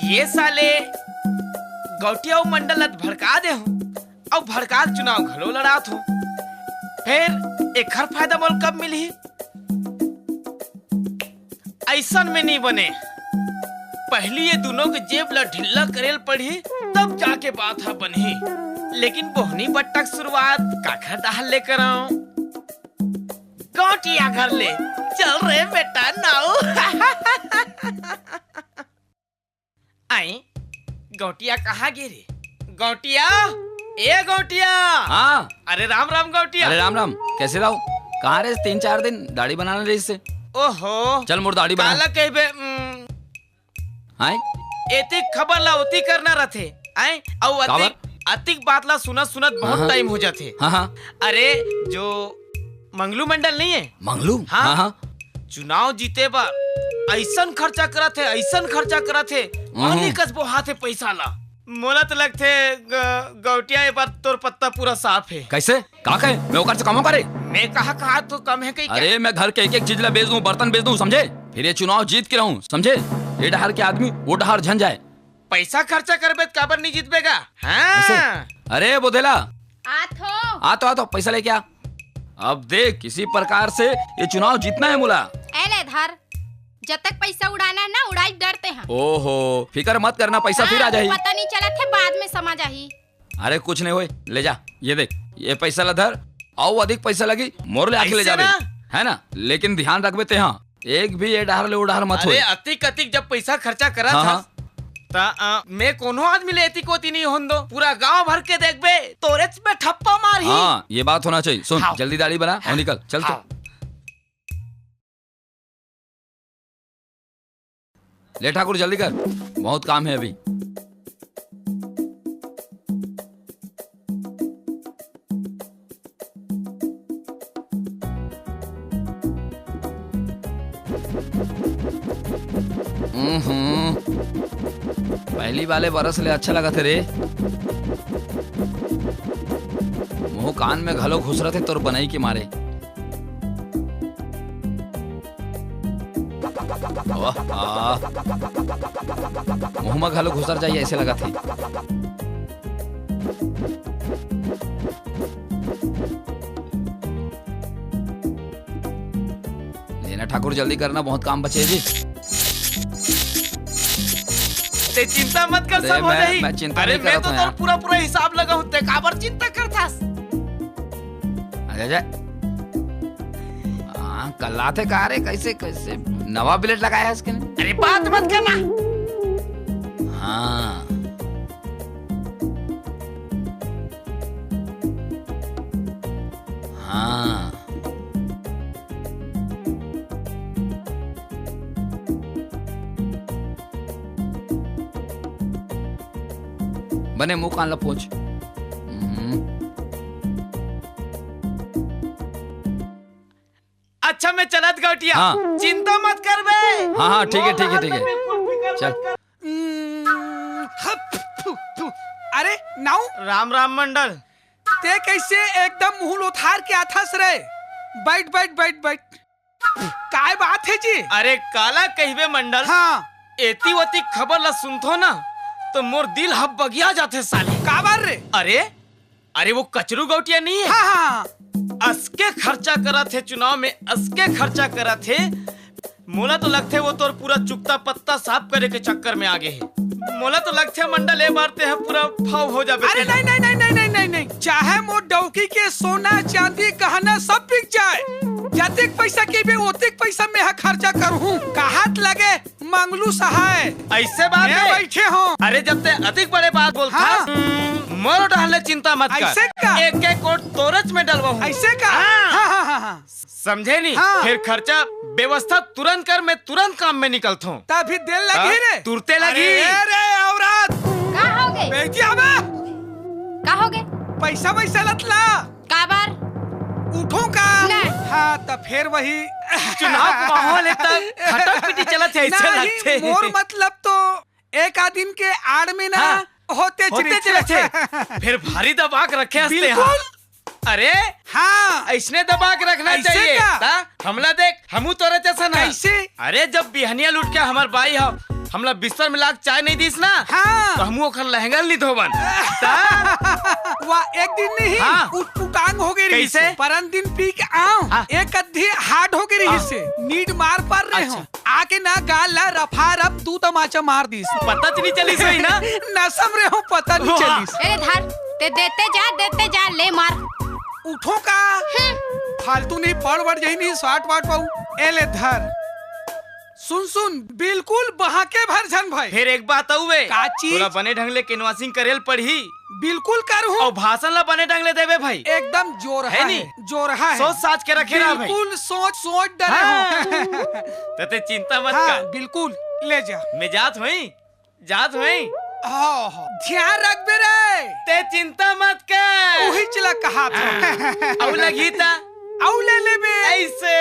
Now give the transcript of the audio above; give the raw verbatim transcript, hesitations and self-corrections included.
ये साले गौटिया अउ मंडल ल भड़का दे हो, अउ भड़का के चुनाव घलो लड़ात हो। फेर एखर फायदा मोला कब मिलही? अइसन में नी बने। पहिली ये दूनों के जेब ल ढिल्ला करे ल पड़ही, तब जाके बात ह बनही। लेकिन बोहनी बट्टा के शुरुआत काखर डाहर ले करंव? गौटिया घर ले। चल रे बेटा, नाऊ। आई, गौटिया कहाँ गे रे? गौटिया, ए गौटिया। हाँ। अरे राम राम गौटिया। अरे राम राम, कइसे रहो? कहाँ रे, तीन चार दिन दाढ़ी बनाना रहिस हे। ओहो। चल मोर दाढ़ी बना। काला कहिबे, उम, आय? एतिक खबर ला ओती करना रथे, आय? अउ अतिक, काबर? अतिक बात ला सुनत सुनत बहुत हाँ, हाँ। टाइम हो जाथे। हाँ, हाँ। अरे, जो मंगलू मंडल नहीं है? मंगलू? हाँ। हाँ, हाँ। चुनाव जीते बर अइसन खर्चा करत हे, अइसन खर्चा करत हे, हम्म। पानी कस बोहात हे पइसा ला। मोला तो लगथे ग-, गौटिया, ए बार तोर पत्ता पूरा साफ हे। कइसे? का कहे? मैं ओकर से कम हो का रे? मैं कहा, कहा तो कम है कहीं क्या? अरे, मैं घर के एक एक चीज ला बेच दूं, बर्तन बेच दूं, समझे? फिर ये चुनाव जीत के रहूं, समझे? ये डहार के आदमी वो डहार झन जाए। पइसा खर्चा करबे त काबर नहीं जीतबे गा? हाँ। कइसे? अरे बोधेला। आत हो। आ तो, आ तो, पइसा लेके आ। अब देख, किसी प्रकार से ये चुनाव जीतना है मोला। ए ले धर, जतक पइसा उड़ाना है ना, उड़ाई डरते हैं। ओहो, फिकर मत करना, पइसा फिर आ हाँ, जाही। पता नहीं चलत हे, बाद में समझ आही। अरे कुछ नहीं होय, ले जा, ये देख, ये पइसा ला धर, अउ अधिक पइसा लगी, मोर ले आके ले अइसे जाबे, ना? है ना? लेकिन ध्यान रखबे ते, हाँ, एक भी ए डहार ले ओ डहार मत अरे होय। अतिक अतिक जब पइसा खर्चा करत हाँ, हस, हाँ। त, अ, मैं कोनो आदमी ले एती कोती नहीं होन दो, पूरा गांव भर के देखबे, तोरेच में ठप्पा मारही। हाँ, ये बात होना चाहिए। सुन, हाँ। जल्दी दाढ़ी बना अउ निकल, चल तो। हाँ। ले ठाकुर, जल्दी कर, बहुत काम है अभी। हम्म, पहली वाले बरस ले अच्छा लगथे रे। मुंह कान में घलो घुसरथे तोर बनई के मारे। वाह, आह। मुंह म घलो घुसर जाही, अइसे लगथे। लेना ठाकुर, जल्दी करना, बहुत काम बचे हे जी। ते चिंता मत कर, अरे सब हो मैं, जाही। मैं चिंता अरे नहीं मैं करत तो हूँ तोर यार। पूरा पूरा हिसाब लगाहूँ, ते काबर चिंता करथस? अरे, अरे। हाँ, कल्लाथे का रे, कइसे, कइसे नवा ब्लेड लगाया है इसके ने? अरे, बात मत करना। हाँ। हाँ। बने मुंह कान ला पोंछ। हम्म। अच्छा, मैं चलत गौटिया। हाँ। चिंता मत करबे। हाँ, हाँ, ठीक है, ठीक है, ठीक है। बिल्कुल फिकर मत चल। कर। हम्म, हप, थू, थू। अरे, नाऊ? राम राम मंडल। ते कइसे एकदम मुंह लोथार के आथस रे? बइठ, बइठ, बइठ, बइठ। काय बात हे जी? अरे काला कहिबे मंडल, हाँ। एती ओती खबर ला सुनथो ना, तो मोर दिल ह बगिया जाथे साले। काबर रे? अरे, अरे वो कचरू गौटिया नहीं है? हाँ, हाँ, हाँ। असके खर्चा करत हे चुनाव में, असके खर्चा करत हे। मोला तो लगथे वो तोर पूरा चुकता पत्ता साफ करे के चक्कर में आगे हे। मोला तो लगथे मंडल ए बार ते ह पूरा फाव हो जाबे अरे तेला। नहीं, नहीं, नहीं, नहीं, नहीं, नहीं, नहीं। चाहे मोर डौकी के सोना, चांदी, गहना सब बिक जाए, जतिक पैसा कहिबे ओतिक पैसा में ह खर्चा करहूं। कहत लगे मंगलू सहाय। अइसे बात मैं हे? बइठे हों। अरे जब ते अतिक बड़े बात बोलथस, हाँ। हम्म, मोर डहर ले चिंता मत कर। अइसे का? एक एक वोट तोरेच में डलवाहूं। अइसे का? हाँ। हाँ, हाँ, हाँ, हाँ। समझे नी? हाँ। फेर खर्चा व्यवस्था तुरंत कर, मैं तुरंत काम में निकलथों। तभी देर लगही हाँ, रे। तुरते लगही। अरे, अरे, औरत। का होगे? बेटी आवा। का होगे? पैसा वैसा लत ला। काबर? उठों का? नहीं। हाँ, त फेर वही। चुनाव के माहौल हे त खटक पिटी चलत हे, अइसे नहीं, लगथे। मोर मतलब तो एक आदिन के आड़ में ना हाँ, होतेच होतेच रहिथे। रहिथे। फेर भारी दबा के रखे हस ते बिल्कुल। हाँ। अरे, हाँ। अइसने दबा के रखना अइसे चाहिए। का? ता, हमला देख, हमू तोरे जइसन हन। कइसे? अरे, जब बिहनिया लुट के हमर बाई ह हमला बिस्तर में लाग चाय नहीं दिस ना, हाँ। तो हमू ओखर लहंगा ल नहीं धोबन। वाह, एक दिन नहीं, हाँ। उटपुटांग हो गई रहिस। कैसे? परन दिन पी के आंव, हाँ। एक अद्धी हार्ड हो गई रहिस। हाँ। नीड मार पर रहे हो। अच्छा। आके ना गाल ला रफा रफ दू तमाचा मार दिस। पता च नहीं चलिस होही ना? नसम रहे हो, पता नहीं वाह। चलिस। ए रे धर, ते देते जा, देते जा, ले मार। उठो का? हम्म। फालतू नहीं, पड़ वड़ जाही नहीं, साट वाट पाऊ। ए ले धर। सुन सुन, बिल्कुल बहाके भर झन भाई। फिर एक बात अउ बे, का चीज? तोला बने ढंग ले कैनवासिंग करे ल पड़ही। बिल्कुल करहूं। अउ भाषण ला बने ढंग ले देबे भाई। एकदम जोरहा है है नी? जोरहा है। सोच साच के रखे रहा भाई। बिल्कुल सोच सोच डरे हाँ। हो। त ते चिंता मत हाँ, कर। बिल्कुल, ले जा। मैं जात होई, जात होई। हाँ, हाँ, ध्यान रखबे रे। ते चिंता मत कर। उही चला कहा था। हाँ, अउ लगही ता? अउ ले लेबे। ऐसे।